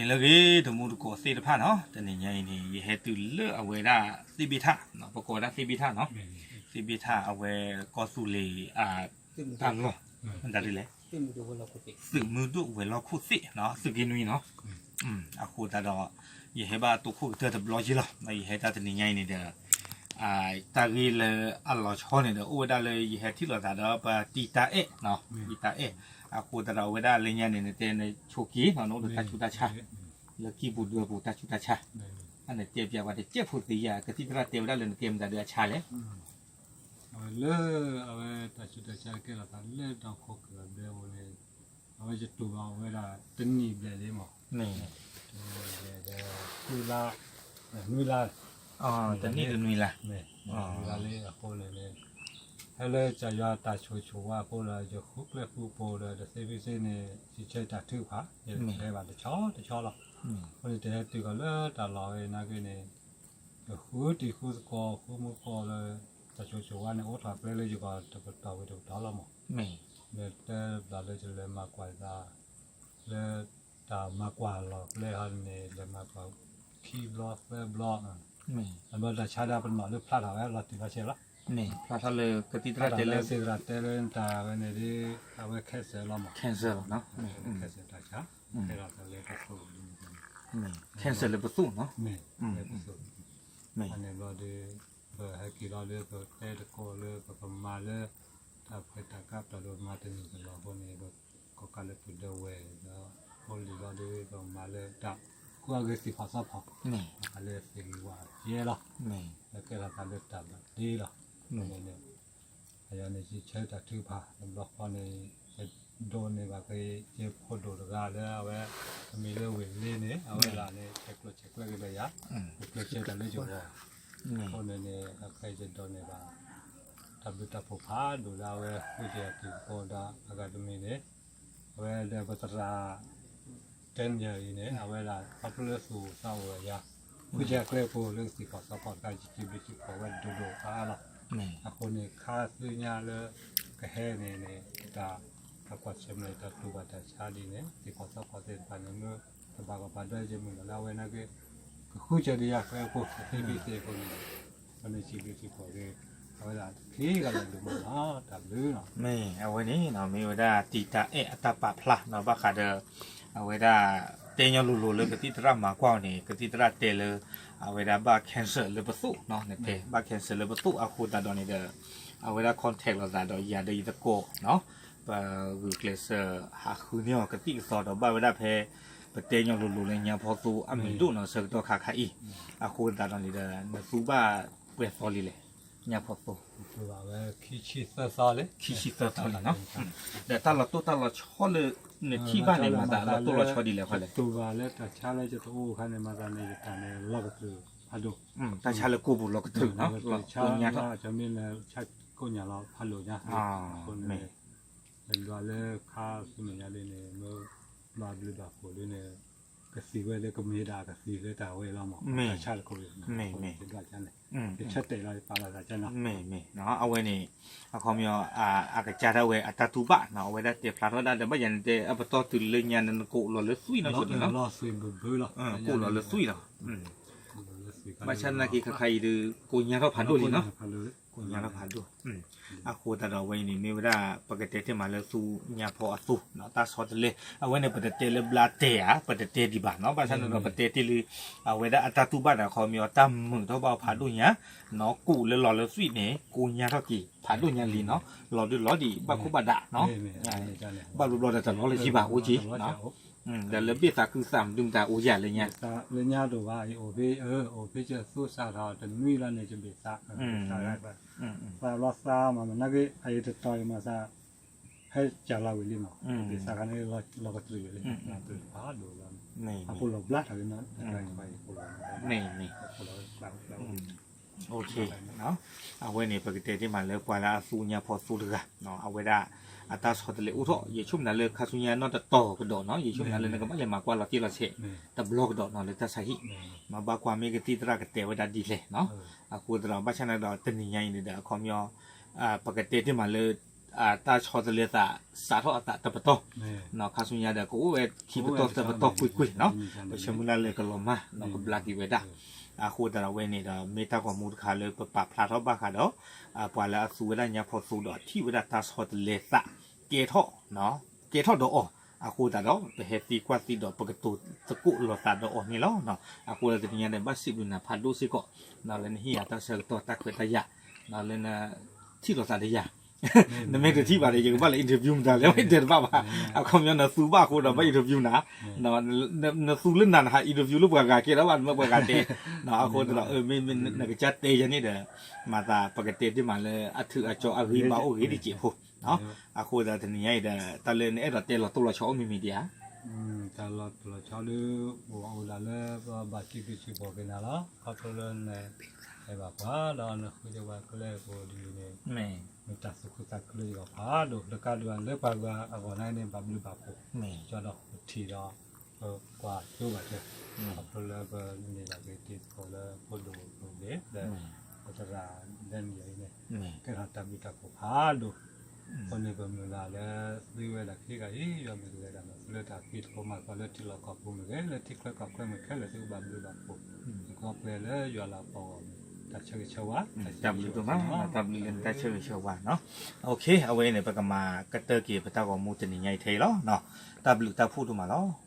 လၢအဂ့ၤ တံၤသကိးသ့ၣ်တဖၣ်နီၤ, တနံၤညါအံၤန့ၣ် ယဟဲတုၤလၢအဝဲဒၣ်သ့ၣ်ဘ့ၣ်ထၣ်, ပကိးဝဲဒၣ်သ့ၣ်ဘ့ၣ်ထၣ်နီၤ, သ့ၣ်ဘ့ၣ်ထၣ်အဝဲကီၢ်သူလ့ၤ တၢ်လီၢ်, မတၤဒ်လဲၣ်, သုးမုၢ်ဒိၣ်ဝဲၤလီၢ်ခိၣ်သ့ၣ်နီၤ, သုးက့နွံနီၤ, အဃိသတးဒီး ယဟဲဘၣ်တိခိၣ်ကတၢၢ်တဘျီဃီလီၤ, ဒီးယဟဲတၢ်တနံၤညါအံၤန့ၣ်ဒီး တၢ်ဂ့ၢ်လၢအလီၤဆီန့ၣ်ဒီး အိၣ်ဝဲဒၣ်လၢယဟဲထံၣ်လိာ်သးဒီး ပတံၤတၢ်အဲၣ်, တံၤတၢ်အဲၣ်, အဃိသတးဒီးအဝဲဒၣ်လၢညါန့ၣ် နတဲနဆိးက့ၤနီၤ, နအိၣ်ဒီးတၢ်ဆူးတၢ်ဆါ လၢကံၢ်ပူၤဒၢပူၤတၢ်ဆူးတၢ်ဆါ, အန့ၣ်တဲပျးပှၤတကဲးဖိသ့ဧါ, ကသံၣ်သရၣ်တဲဝဲဒၣ်လၢနကဲမတၤဒုးအဆါလဲၣ် အဝဲလၢအဝဲတၢ်ဆူးတၢ်ဆါကဲထီၣ်သးလၢဒီခိၣ်ကဘဲအံၤန့ၣ်, အဝဲယတူၢ်ဘၣ်ဝဲဒၣ်တနံၣ်ဘျဲၣ်လံမး, တနံၣ်ဘျဲၣ်ဒီး ဃုလါ, နွံလါ, တနံၣ်တနွံလါ, နွံလါလံအဃိန့ၣ်န့ၣ်, ဟဲလၢကစၢ်ယွၤတၢ်ဆိၣ်ဂ့ၤဆိၣ်ဝါအဃိဒီး ယဃုကျဲဃုကျိၤဒီး တသ့ဖဲသ့န့ၣ် ယဆၢတၢ်ထုကဖၣ်, ယဟဲဘၣ်တဆီတဆီလီၤ, အဃိန့ၣ် တဟဲတုၤဃီၤလၢတၢ်လီၢ်ဝဲနာ်က့န့ၣ် ယဃုတံၤဃုသကိးဃုမူသကိးလၢ တၢ်ဆိၣ်ဂ့ၤဆိၣ်ဝါန့ၣ် အိၣ်ထီၣ်ကျဲလၢယဂီၢ်တပတီၢ်ဝံၤတပတီၢ်လီၤမး, လၢတဘျီလၢယလဲၤမၤကွၢ်သး လၢတၢ်မၤကွၢ်လီၢ်ကျဲဟီန့ၣ် လဲၤမၤကွၢ်ခံဘျီသၢဘျီ, အဘျီတၢ်ဆါဒၣ်ပနီၣ်လၢဖျါထီၣ်ဝဲလီၤတံၢ်လီၤဆဲးလီၤ, ဖျါထီၣ်လၢကသံၣ်သရၣ်တဲလၢ သံၣ်သရၣ်တဲလၢတၢ်ဝဲန့ၣ်ဒီး အဝဲ cancel လီၤမး, cancel တၢ်ဆါ, ဟဲလီၤသးလၢပသိၣ် cancel လၢပသိၣ်နီၤ, လၢပသိၣ်, အန့ၣ်ဘျီဒီး ပဟဲက့ၤလီၤဒီး ပတဲသကိးလၢပကမၤလၢ တၢ်ဖံးတၢ်မၤလၢတၢ်ကပၤဒိၣ်မးတနံၣ်ကလီၤအဃိန့ၣ် ပကိးကးလၢပဒဝဲၢ်ဒီး ဖိလံၤလီၤဒီး ပမၤလၢတၢ်ကူအဂ့ၤသ့ၣ်ဖီၣ်သီဖီၣ်, အလၢသ့ၣ်ဂံၢ်ဝၣ်ယဲလီၤ, လၢကဲထီၣ်သးလၢတၢ်ဘၣ်ဒ့လီၤ, န့ၣ် အယၤန့ၣ် ယဆၢတၢ်ထုကဖၣ် တဘျီဃီန့ၣ် ယဒိးန့ၢ်ဘၣ်က့ၤ ယဖိဒိၣ်တဂၤလၢအဝဲ အမံၤလၢဝ့ၢ်လ့န့ၣ် အဝဲဒၣ်န့ၣ် ဆဲးကျိးဆဲးကျၢက့ၤဒီးယၤ, ယကျဲးစၢးတၢ်လၢယဂီၢ်, အဃိန့ၣ်န့ၣ် အခဲအံၤယဒိးန့ၢ်ဘၣ် တၢ်ဘျုးတၢ်ဖှိၣ်ဖးဒိၣ်လၢအဝဲ ဃုက့ၤအတံၤသကိးဒီးအဂၤတမံၤန့ၣ် အဝဲဒီးပသရၣ် Daniel အံၤန့ၣ် အဝဲဒၣ်ခီဖျိလၢသူၣ်အိၣ်သးအိၣ်အယၤ, ဃုက့ၤအကျဲဖိလၢသ့ၣ်ဖီၣ်သီဖီၣ်တခါ ယစံးဘျုးစံးဖှိၣ်ဝဲဒိၣ်ဒိၣ်အါအါလီၤ. အဃိန့ၣ် ခါဆူညါလၢကဟဲန့ၣ်န့ၣ် တၢ် တၢ်ကွၢ်ဆၢၣ်မဲာ် တၢ်တူၢ်ဘၣ်တၢ်ဆါဒ်န့ၣ် သ့ၣ်ဖီၣ်သီဖီၣ်သ့ၣ်တဖၣ်န့ၣ် မ့ၢ်တဘၣ်ကီဘၣ်ဒီး ယမုၢ်လၢ်လၢအဝဲနာ်က့ ကဃုက့ၤဒီးယၤကျဲဖိ ကသ့ဘ့ၣ်သ့ၣ်အဃိန့ၣ် အဝဲန့ၣ်စံးဘျုးစံးဖှိၣ်က့ၤ အဝဲဒၣ်ခံဂၤလၢာ်ဒိၣ်မးလီၤ. တၢ်ဘျုးလီၤ. မ့ၢ်အဝဲန့ၣ် မ့ၢ်ဝဲဒၣ်တံၤတၢ်အဲၣ်အတၢ်ပာ်ဖျါနီၤ ဘၣ်ဃးဒီး အဝဲဒၣ်တဲညီလိၤလိၤလၢကသံၣ်သရၣ်မၤကွၢ်အီၤန့ၣ် ကသံၣ်သရၣ်တဲလၢ အဝဲဒၣ်ဘၣ် cancel လၢပသိၣ်နီၤ နတဲ ဘၣ် cancel လၢပသိၣ်အဃိသတးဒီးန့ၣ်ဒီး အဝဲဒၣ် contact လိာ်သးဒီးယၤဒီးယသကိးနီၤ ပဂုာ်ကျဲးစၢးဟးဃုန့ၢ်အီၤကသံၣ်ကသီဒီးဘၣ်ဝဲဒၣ်ဖဲ ပတဲညီလိၤလိၤလၢညါဖီသိအမံၤဒိၣ်နီၤ ဆၢကတီၢ်ခါခါအံၤ အဃိသတးဒီးန့ၣ်ဒီး နသူဘၣ်ပှဲၤသီလံလဲၣ် ညါဖီသိ ခံဆံသၢသီလံ ခံဆံသၢသီလံနီၤ ဒီးတၢ်လီၤတိၢ်တၢ်လီၤဆီလၢ နထံၣ်ဘၣ်န့ၣ် မၤသးလီၤတိၢ်လီၤဆီဒ်လဲၣ် ခီလဲၣ် တူၢ်ဘၣ်လၢတၢ်ဆါလၢယတအိၣ်အခါန့ၣ် မၤသးန့ၣ် ယတၢ်န့ၣ် လီၤကတြူာ်ဖးဒိၣ် တၢ်ဆါလၢကိၢ်ပူၤလီၤကတြူာ်နီၤ လီၤကိၢ်ညါထီၣ် ဆမ့ၢ်လၢဆါကိၢ်ညါလီၤဖးဒိၣ်ညါ အဃိန့ၣ် ယဒွးလၢခါဆူမဲာ်ညါဒ်န့ၣ် မ့ၢ်ဘျီဘျုးဘၣ်ဖှိၣ်ဒ်န့ၣ် ကသံၣ်ဝဲလၢကမ့ၢ်ဒၣ်ကသံၣ်လၢတၢ်ဝဲလီၤမး တၢ်ဆါတခိၣ် ယဒွးကန့ၣ် ယဆၢတဲာ်လီၤယပာ်လီၤသးကန့ၣ် မ့ၢ်မ့ၢ် အဝဲန့ၣ် အခီပညီ အကစၢ်ဒၣ်ဝဲအတၢ်တူၢ်ဘၣ်နီၤ အဝဲဒၣ်တဲဖျါထီၣ်ဒၣ်ဒီး ဘၣ်ယၤန့ၣ်တဲ အပတီၢ်တုၤလၢညါန့ၣ် နကိးလီၤလၢသွံၣ်နီၤဆိန့ၣ်နီၤ ကိးလီၤလၢသွံၣ်လီၤ ဘၣ်ဆၣ်သနာ်က့ခါခါအံၤဒီး ကိးညါထီၣ်ဖးဒိၣ်လံနီၤ ကိးညါထီၣ်ဖးဒိၣ် အဃိသတးဒီးအဝဲအံၤန့ၣ် မ့ၢ်ဝဲဒၣ် ပကတဲတ့ၢ်မးလၢသူညါဖီအသိနီၤ တၢ်ဆီတလဲ အဝဲန့ၣ် ပတတဲလၢဘျါတဲဧါ ပတတဲဒံးဘၣ်နီၤ ဘၣ်ဆၣ်န့ၣ်ဒီး ပတဲတ့ၢ်လံ အဝဲဒၣ်အတၢ်တူၢ်ဘၣ်ဒီး ခီပညီ တၢ်မုာ်ထီၣ်ဘၣ်ဖးဒိၣ်ညါနီၤ ကိးလၢလီၤလၢသွံၣ်န့ၣ် ကိးညါထီၣ်က့ၤ ဖးဒိၣ်ညါလံနီၤ လီၤဒုးလီၤဒံး ဘၣ်ခိၣ်ဘၣ်ဒၣ်နီၤ ဘၣ်ဘျီဘျီဒီးတလီၤလၢၤဘၣ်အိၣ်က့ၤနီၤ ဒီးလၢဘ့ၣ်သးခုသးမနုၤမတၤအိၣ်ယၤလၢညါ လၢညါဒိၣ်ဘၣ်အံၤ အိၣ်ဖဲ အိၣ်ဖဲကသူစးထီၣ်တနွံလီၤန့ၣ် ယဘ့ၣ်သး သးဘျီသးမး မနၤက့ အအံၤတတီၤအံၤမးသး ဟဲကၢ်လီၤဝံၤလံမး ဘ့ၣ်သးခါန့ၣ် လီၤကတြူာ်လံ ကတြူာ်ဖးဒိၣ်လီၤ အဖိလီၤဘျါထီၣ်လံနီၤ တၢ်ကျါအံၤ အဖိလီၤ မ့ၢ်မ့ၢ် အဝဲန့ၣ် ပကတဲတ့ၢ်မးလၢပှၤလၢအသူညါဖီသူတဂၤ အဝဲဒၣ် အတၢ်ဆီတလဲအိၣ်ထီၣ် ယဆိကမိၣ်လၢခါဆူညါနီၢ်တတီၤကဒီးနီၤ ယဆိကမိၣ်လၢနကဘၣ်လဲၤမၤကွၢ်လီၤတံၢ်လီၤဆဲး တဘျီကဒီးနီၤ လၢတၢ်ဆါဟံၣ် မ့ၢ်ဘၣ်ကွၢ်မ့ၢ်ကသံၣ်သရၣ်ကတဲဝဲဒၣ်ဒ်လဲၣ်နီၤ အဃိသတးဒီး ဘၣ်ဆၣ်န့ၣ်ဒီး တနံၤညါအံၤန့ၣ်ဒီး အခီပညီ ပကတဲတ့ၢ်မးလၢ တၢ်ဆီတလဲသး စးထီၣ်အသးတပတီၢ်, ခါဆူညါဒီး ကအိၣ်ဝဲခံပတီၢ်သၢပတီၢ်ကွ့ၢ်ကွ့ၢ်နီၤ, ပဆၢမုၢ်လၢ်လၢကလီၤမၢ်နီၤ ကဘျါက့ၤဝဲဒၣ်, အဃိသတးဒီးအဝဲန့ၣ်ဒီး မ့ၢ်တၢ်ဂီၤမူတခါလၢပပာ်ဖျါထီၣ်ဘၣ်ဃးဒီး ပှၤလၢအသူဝဲဒၣ်ညါဖိသူဒီးထံၣ်ဝဲဒၣ်တၢ်ဆီတလဲသး ကဲထီၣ် ကဲထီၣ်ဒီးအီၤ, အဃိသတးဒီး ပဟဲသံကွၢ်သံဒီး ပကတိၤသကိးလိာ်သးဒီးအီၤန့ၣ်လီၤ. အဃိသတးတနံၤညါဒီး ဘၣ်စံးဘျုးနၤဖးဒိၣ်စ့ၢ်ကီး လၢနဟ့ၣ်ယၤတၢ်ဆၢကတီၢ်တၢ်ခွဲးတၢ်ယာ် လၢန ထံၣ်လိာ်သးဒီးယၤ, နမ့ၢ်တထံၣ်ဘၣ်ဒီး ယကဘၣ်လဲၤ interview နၤလၢ မ့ၢ်တဲတဘၣ်ဘၣ်, အခီပညီနသူဘၣ်အဃိဒီး ဘၣ် interview နၤ, နသူလၢနၤ နဟး interview လၢပှၤဂၤကဲဒီးဘၣ် နမ့ၢ်ပှၤဂၤတဲ, အဃိသတးဒီး မ့ၢ်နကစၢ်တဲယၤန့ၣ်ဒီး မၤသးပကတဲတ့ၢ်မးလၢ အထုးအကၠီအဂ့ၤဘၣ်အိၣ်ဂ့ၤတစဲးဖိ, အဃိသတးတနံၤညါအံၤဒီး တၢ်လၢနအဲၣ်ဒိးတဲလီၤတိၢ်လီၤဆီအိၣ်မံၤမံၤဒံးဧါ တၢ်လီၤတိၢ်လီၤဆီဒုး အိၣ်အိၣ်ဒၣ်လၢပဘၣ်စံးဘျုးစံးဖှိၣ်က့ၤနၤလီၤ. ခီဖျိလၢနအဲၣ်ဘၣ်ပှၤ ဒီးနဃုက့ၤပှၤကျဲအပူၤဒ်န့ၣ် မ့ၢ်တၢ်သူၣ်ခုသးခုလၢယဂီၢ်ဖးဒိၣ် လၢကါဒုးလၢပှၤဂၤအဂီၢ်န့ၣ် ဘၣ်ဘျုးဘၣ်ဖှိၣ် ကၠီဒီးပထံၣ်ဒီး ပကွၢ်ကၠိဘၣ်က့ၤ ခီဖျိလၢပန့ၢ်ဘၣ်က့ၤတံၤသကိးလၢဖိဒိၣ်ပူၤန့ၣ် လၢပသရၣ်ဒဲနံၣ်အံၤန့ၣ် ကဲထီၣ်တၢ်ဘျုးတၢ်ဖှိၣ်ဖးဒိၣ် အဃိန့ၣ် ပမုၢ်လၢ်လၢသုဝဲဒၣ်ခံဂၤအံၤ ယွၤမ့ၢ်တဂၤဒၣ် သုလၢတၢ်ဖံးသကိးမၤသကိးလၢထံလီၢ်ကီၢ်ပူၤမ့ၢ်ဂ့ၤ လၢထံချၢကီၢ်ချၢမ့ၢ်ဂ့ၤ ခဲလၢာ်သုကဘၣ်ဘျုးဘၣ်ဖှိၣ် ကီၢ်ပှဲၤလၢယွၤလၢပဂီၢ်မ့ၢ် တၢ်ဆၢဂ့ၤဆၢဝါ တၢ်ဘျုးဒိၣ်မး တၢ်ဘျုးလၢနတၢ်ဆၢဂ့ၤဆၢဝါနီၤ အဝဲန့ၣ် ပကမၤကတၢၢ်က့ၤပတၢ်ဂီၤမူတနံၤညါအံၤထဲအံၤလီၤ. တၢ်ဘျုးတၢ်ဖှိၣ်ဒိၣ်မးလီၤ.